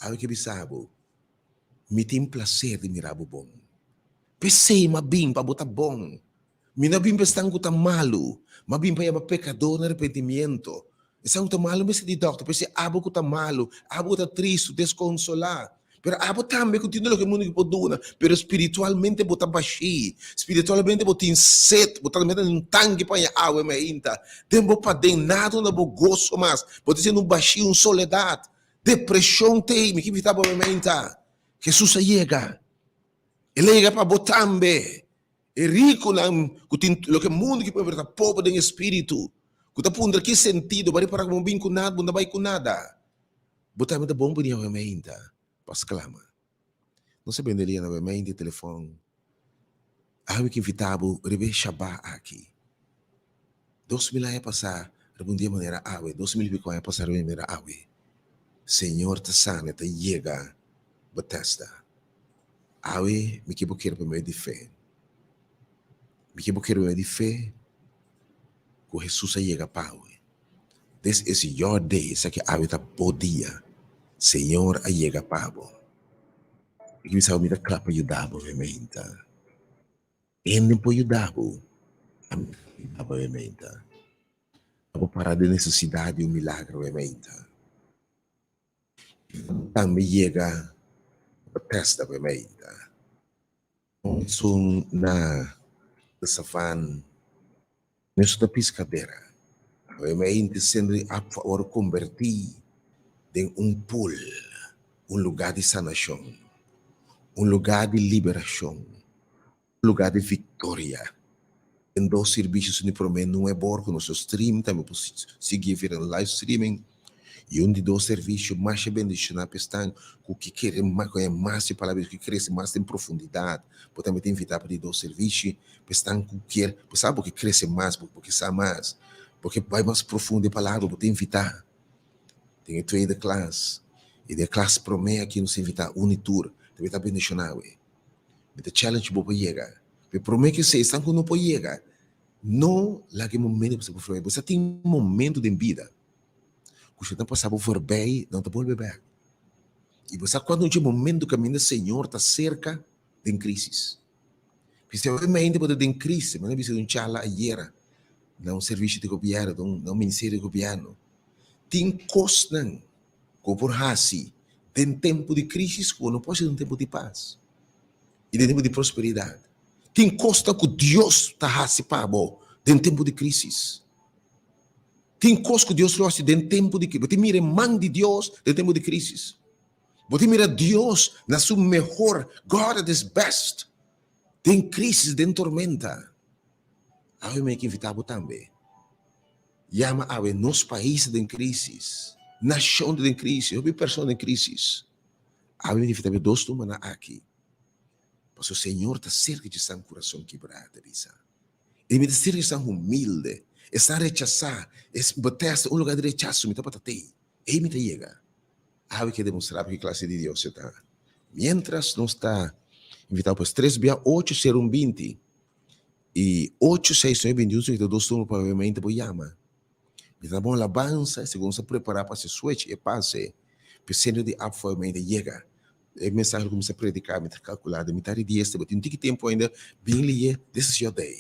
Abi ke bisa bo, mi tin plaser di mira bo bon. P'esei m'a bin pa bo ta bon. Mi no a bin pa esnan ku ta malu, ma a bin pa yama pekadó na arepentimiento. Esnan ku ta malu mester di dòkter, p'esei abo ku ta malu, abo ku ta tristu, deskonsolá, pero abo tambe ku tin loke mundu por duna, pero spiritualmente bo ta bashí, spiritualmente bo tin set, bo ta mete un tanki pa haña awa mainta, den bo paden nada no da bo goso mas, bo ta sinti un bashí, un soledat, depreshon t'ei, mi ke invitá bo mainta, Hesus a yega, el a yega pa bo tambe. E rikunan ku tin loke mundu ki pone ta pober den espiritu, ku ta puntra ki sentido, bo a ripara ku bo bin ku nada, bo no ta bai ku nada. Bo tambe ta bon bini awe meinta pa sklama. Nos a bende lia na awe meinta e telefòn. Awe ki invitá bo riba e Shabá aki. 2000 aña pasá riba un dia manera awe, 2000 i piko aña pasá riba un dia manera awe, Señor ta sana, e ta yega Betesda. Awe mi ke bo kere pa medio di fe. Mi ke bo kere pa medio di fe ku Hesus a yega pa awe. This is your day, esaki awe ta bo dia. Señor a yega pa bo. Mi ke bisa bo mi ta kla pa yuda bo, mi meinta. Hende por yuda bo. Ami ta Abo para den nesesidat di un milagro e meinta. Tambe yega Bethesda e meinta. Esun na de savan mesun ta piskadera. E meinta sendo di ap a wòrdu kombertí den un pool, un lugá di sanashon, un lugá di liberashon, un lugá di viktoria. Den dos sirbisio su di promé nuebe or ku nos lo stream tambe por sigui via den live streaming i un di dos servisio masha bendishoná pa esnan ku ke kere koña mas di palabra di Dios, ke krese mas den profundidat. Bo tambe ta invitá pa di dos servisio pa esnan ku kier bo sa bo ke krese mas, bo ke sa mas, bo ke bai mas profundo den palabra, bo ta invitá den e tweede klas i den e klas promé aki nos ta invitá un i tur tambe ta bendishoná awe. Mi ta challenge bo pa yega. Pero prome ke esei, esnan ku no por yega, no laga e momento pasa bo forbei. Bo sa tin momento den bida ku si nan pasa bo forbei, nan ta bolbe bek. I bo sa kuantu dje momento kaminda Señor ta serka den krisis. P'esei hopi mente bo ta den krisis. Mi a bisa un charla ayera na un servisio di gobièrnu, na un ministerio di gobièrnu. Tin kosnan ku bo por hasi den tempu di krisis ku bo no por hasi den tempu di pas i den tempu di prosperidat. Tin kosnan ku Dios ta hasi pa bo den tempu di krisis. Tin kos ku Dios lo hasi den tempu di krisis. Bo tin mira e man di Dios den tempu di krisis. Bo tin mira Dios na su mehor, God at his best, den krisis, den tormenta. Awe mi a invitá bo tambe. Yama awe nos pais ta den crisis, nacion ta den crisis, hopi persona den crisis. Awe mi ta dos tumbanan aki, pasobra Señor ta cerca di esnan curason kibrá, ta bisa. E mi ta cerca di esnan humilde, esnan rechasá, es Bethesda, un lugar di rechaso, mi tabata tei, ei mi ta yega. Awe ke demostrá bo ki clase di Dios e ta. Mientras nos ta invitá pues tres bia ocho sero un binti. I ocho, seis, nuebe, binti un, cincuenta i dos numero pa obviamente bo yama. Mi ta bon alabansa segun nos ta prepara pa hasi switch e pase p'e centro di app for obviamente yega. E mensahe lo cuminsa predica mi ta calcula den mitad di dies ta tin tiki tempo ainda bin liye this is your day.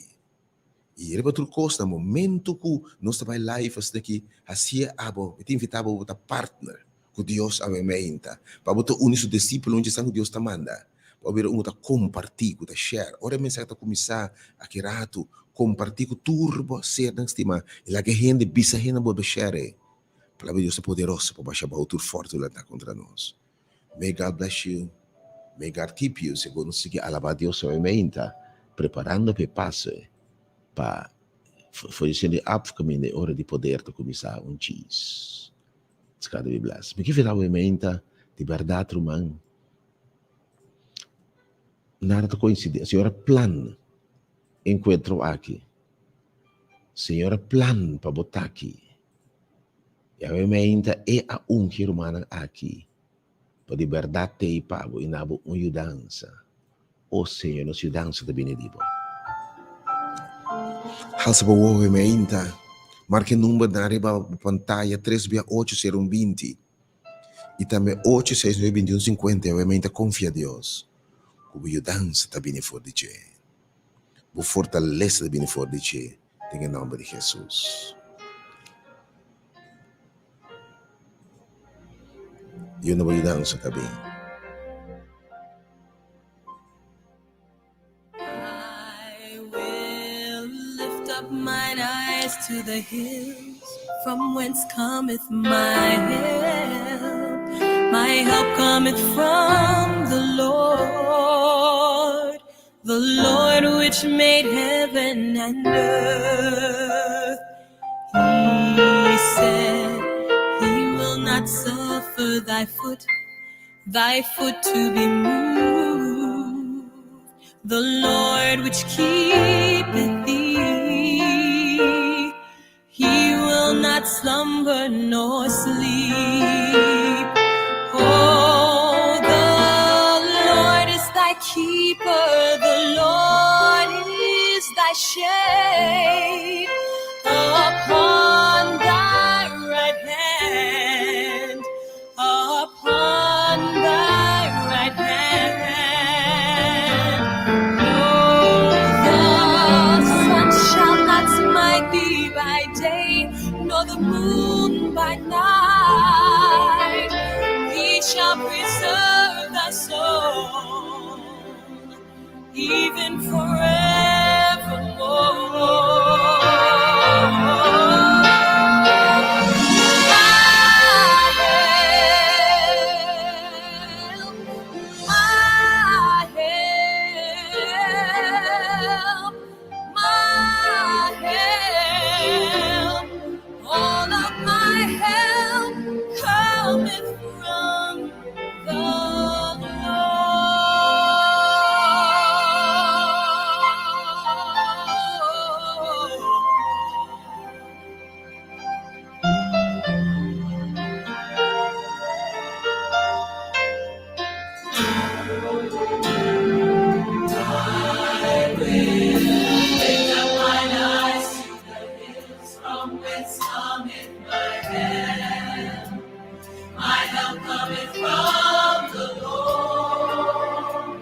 I riba tur cos na momento cu nos ta bay live asina ki haci'e abo mi ta invita bo bo ta partner ku Dios a meinta, pa bo ta uni su disipelon dje esnan ku Dios ta manda, pa bo bira un ku ta kompartí, ku ta share. Ora e mensahe ta kuminsá aki ratu, kompartí ku tur bo sernan stimá i laga hende bisa hende bolbe share e. Palabra di Dios ta poderoso pa basha bou tur fòrti ku lantá kontra nos. May God bless you, may God keep you segun nos sigui alabá Dios awe meinta, preparando pa e pase pa for di sende ap kaminda e ora di poder ta kuminsá un chis. It's gotta be blessed. Mi ke fita bo meinta di bèrdat ruman. Nada ta koinsidensia. Señor a plan enkuentro aki. Señor a plan pa bo ta aki. I awe meinta e a ungi rumannan aki pa di bèrdat tei pa bo i na bo un yudansa. O Señor, nos yudansa ta bini di bo. Halsa bo wowo meinta, marka e numbernan riba bo pantaya, tres bia ocho sero un binti i tambe ocho seis nuebe binti un sinkuenta. Awe meinta konfia Dios ku bo yudansa ta bini for di dje, bo fortalesa ta bini for di dje, den e nòmber di Hesus. Di unda bo yudansa ta bini? I will lift up mine eyes to the hills, from whence cometh my help. My help cometh from the Lord, the Lord which made heaven and earth. He said, He will not suffer thy foot thy foot to be moved. The Lord which keepeth thee, he will not slumber nor sleep. Oh, the Lord is thy keeper, the Lord is thy shade upon thy right hand upon thy right hand. No, the sun shall even forevermore. My help, my help, my help, all of my help cometh from the Lord. I will lift up mine eyes to the hills, from whence cometh my help. My help cometh from the Lord,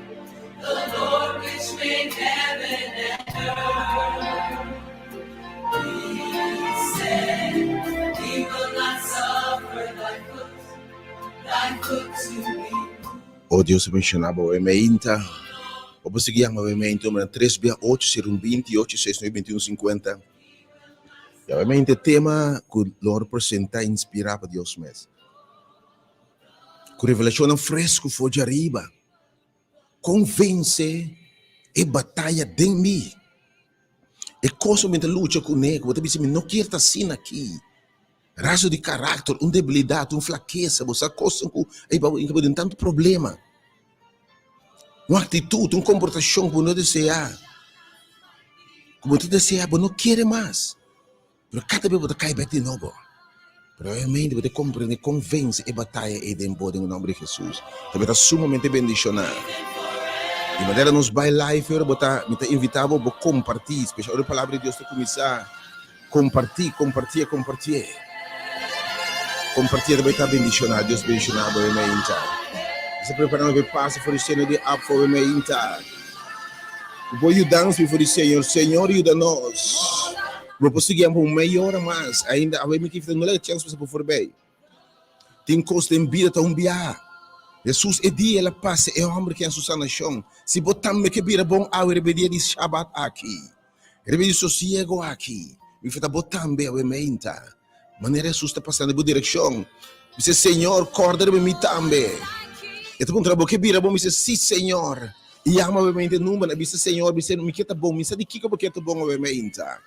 the Lord which made heaven and earth. He said, He will not suffer thy foot, thy foot to be moved. O Dios bendishoná bo e meinta. Bo por sigui yama bo e meinta numero 3 bia 8 0 20 8 6 9 21 50. Ya e meinta tema ku Lord presenta inspirá pa Dios mes. Ku revelashonnan fresku for di ariba. Kon vense e bataya den mi? E kos ku mi ta lucha kuné, ku bo ta bisa mi no kier ta asina aki. Rasgo di karakter, un debilidat, un flakesa, bo sa kosnan ku a hiba bo den tantu problema. Un aktitut, un komportashon ku bo no deseá, ku bo ta deseá, bo no kere mas, pero kada bes bo ta kai bèk di nobo. Pero obviamente bo ta komprende kon vense e bataya ei den bo den nomber di Hesus. Ta bo ta sumamente bendishoná. Di manera nos bai live ora bo ta, mi ta invitá bo bo kompartí, spesial ora e palabra di Dios ta kuminsá. Comparti, compartié, compartié. Compartié ta bay ta bendiciona. Dios bendiciona bo e meinta. Nos ta preparando pa e pasa for di seno di apfo e meinta. Ku bo yudansa mi for di Señor. Señor yuda nos. Bo por sigui pa un meia ora mas. Ainda awe mi kifta no laga chance pasa por forbij. Tin kos den bida ta un biaha. Hesus e dia el a pasa e homber ki a su sanacion. Si bo tambe ke bira bon awe riba e dia di Shabat aki. Riba di sosiego aki, mi fe ta bo tambe awe meinta. Manera Hesus ta pasando bo direkshon, bisa, Señor, kòrda riba mi tambe. E ta puntra, Bo ke bira bon? Mi bisa, Si, Señor. I yama awe meinta e numbernan, bisa, Señor, bisa, mi ke ta bon. Mi sa di kiko bo ke ta bon awe meinta.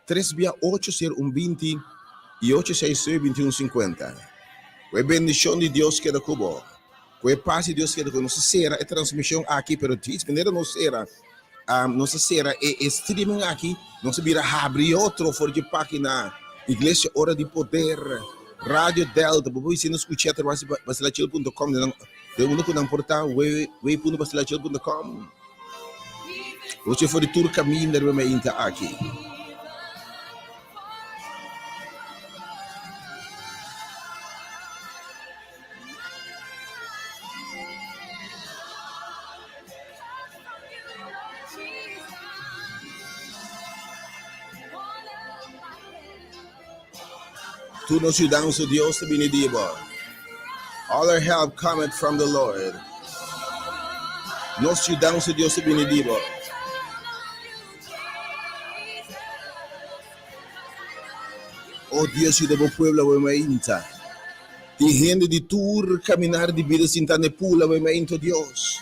Tres bia ocho ser un 20 i ocho seis nuebe 21 50. Ku e bendishon di Dios keda ku bo. Ku e pas di Dios keda ku bo. Nos ta sera e transmishon aki, pero djis manera nos sera, Nos a sera e streaming aki, nos a bira habri otro for dje pagina Iglesia Ora di Poder, Radio Delta, bo por bisa nos scucha atrabes di basilachil punto com, den unda cu nan por ta, www.basilachil punto com. Bo for di tur caminda riba mainta aki. Tur nos yudansa Dios ta bini di bo. All our help cometh from the Lord. Nos yudansa Dios ta bini di bo. Oh Dios yuda bo pueblo awe mainta. Tin hende di tur caminar di bida sinta na e pool awe mainta, oh Dios.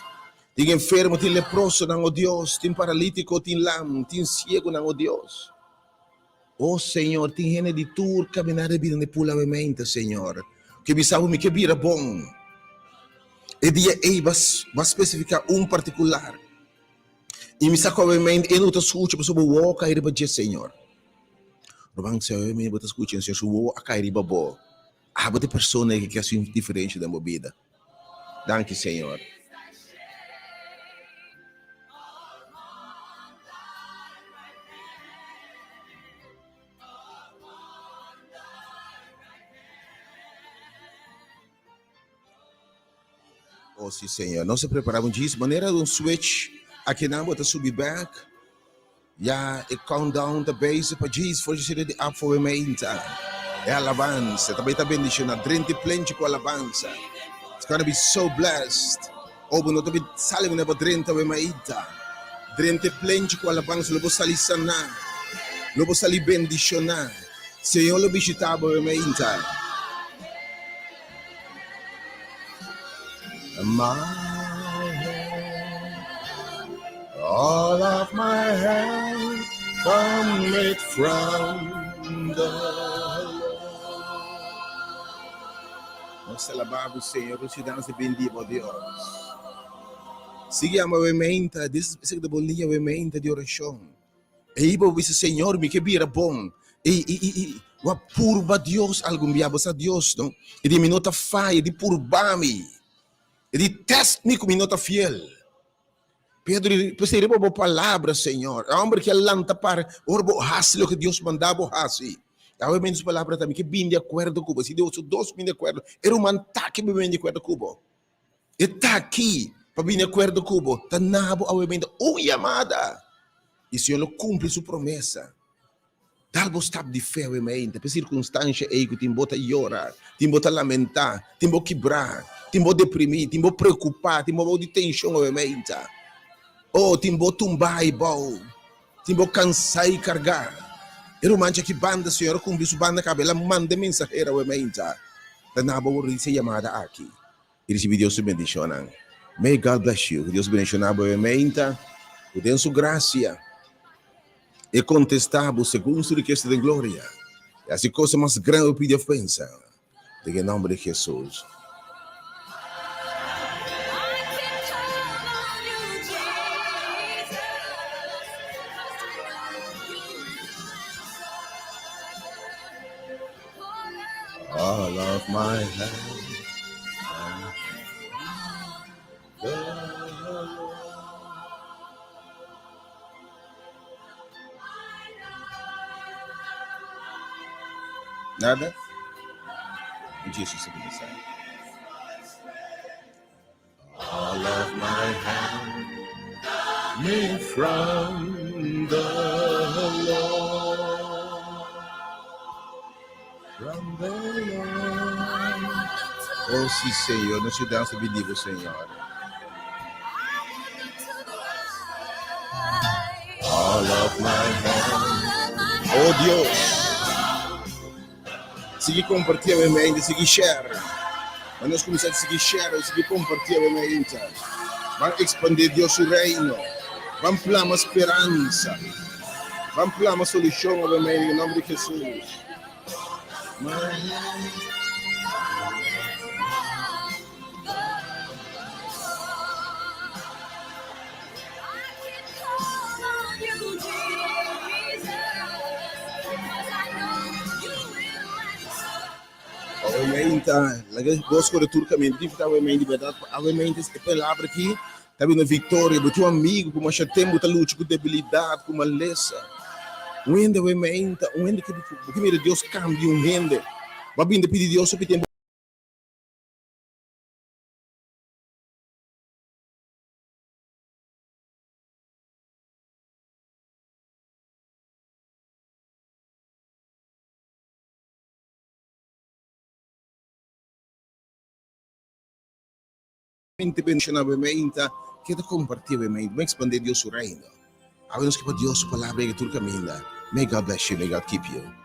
Tin enfermo, tin leprosonan, oh Dios, tin paralítico, tin lam, tin ciegonan, oh Dios. Oh Señor, tin hende di tur caminar di bida na e pool awe mainta, Señor. Ke bisa bo mi ke bira bon. E dia ei ba ba specifica un particular. I mi sa ku awe mainta e no ta skucha pasobra bo wowo a kai riba dje, Señor. Ruman, si awe mainta bo ta skucha, Señor, su wowo a kai riba bo. Abo ta e persona ke hasi un diferensha den bo bida. Danki, Señor. Oh si Señor, nos a prepara un djis manera un switch akinan bo ta subi bek. Ya e countdown ta bezig pa djis for dje di app for meinta. E alabansa ta bay ta bendiciona drenti plenchi cu alabansa. It's gonna be so blessed. Oh bo no ta bi sali manera bo drenta we meinta. Drenta e plenchi ku alabansa, lo bo sali saná, lo bo sali bendishoná. Señor lo bishitá bo e meinta. My help, all of my help cometh from the Lord. Nos ta alabá bo, Señor, nos yudansa bendí bo, Dios. Sigui ama bo e meinta, esaki ta bo liña bo e meinta di orashon. Ei bo bisa, Señor, mi ke bira bon. I, i, i, i, bo a purba Dios algun bia, bo sa Dios, no? E di mi no ta faya, e di purba mi. E di test mi ku mi no ta fiel. Pedro di, P'esei riba bo palabra, Señor. E homber ki a lanta para, ora bo hasi loke Dios manda bo hasi. Awe men su palabra ta, mi ke bin di akuerdo ku bo. Si Dios su dos bin di akuerdo, e ruman ta ke bin di akuerdo ku bo. E ta aki pa bini akuerdo ku bo, ta na bo awemente un yamada, i Señor lo kumpli su promesa. Dal bo stap di fe awemente pa e sirkunstansha ei ku tin bo ta yora, tin bo ta lamentá, tin bo kibrá, tin bo deprimí, tin bo preokupá, tin bo bou di tenshon awemente. Oh, tin bo tumbá ei bou, tin bo kansá i kargá. E ruman djaki banda, Señor a kumpli su banda kaba, el a manda e mensahero awemente. Ta na bo risi e yamada aki. I risibi Dios su bendishonnan. May God bless you. Ku Dios bendishoná bo e meinta, ku den su grasia E kontestá bo segun su rikesa den gloria. I hasi kosa mas grandi bo pidi òf pensa. Den e nòmber di Hesus. All of my help Nada? Jesus a bisa. All of my help me from the Lord. From the Lord. Oh, sí, Señor, nos yudansa bini bo, Señor. All of my help. Oh, Dios. Sigui comparti awe mente, sigui share. Ban nos cuminsa sigui share, sigui comparti awe mente. Ban expande Dios su reino. Ban plama speransa. Ban plama solucion awe mente den nomber di Jesus. Awe ta laga bos kore tur kaminda di awe di bèrdat awe e palabra aki ta bini viktoria bo tin un amigu ku masha tempu ta lucha ku debilidat ku malesa un hende awe un hende bo ke mira Dios kambia un hende bo a bini ta pidi Dios hopi tempu. Mente bendiciona bo meinta, keda comparti bo meinta, bo expande Dios su reino. Awe nos ke pa Dios su palabra yega tur caminda. May God bless you, may God keep you.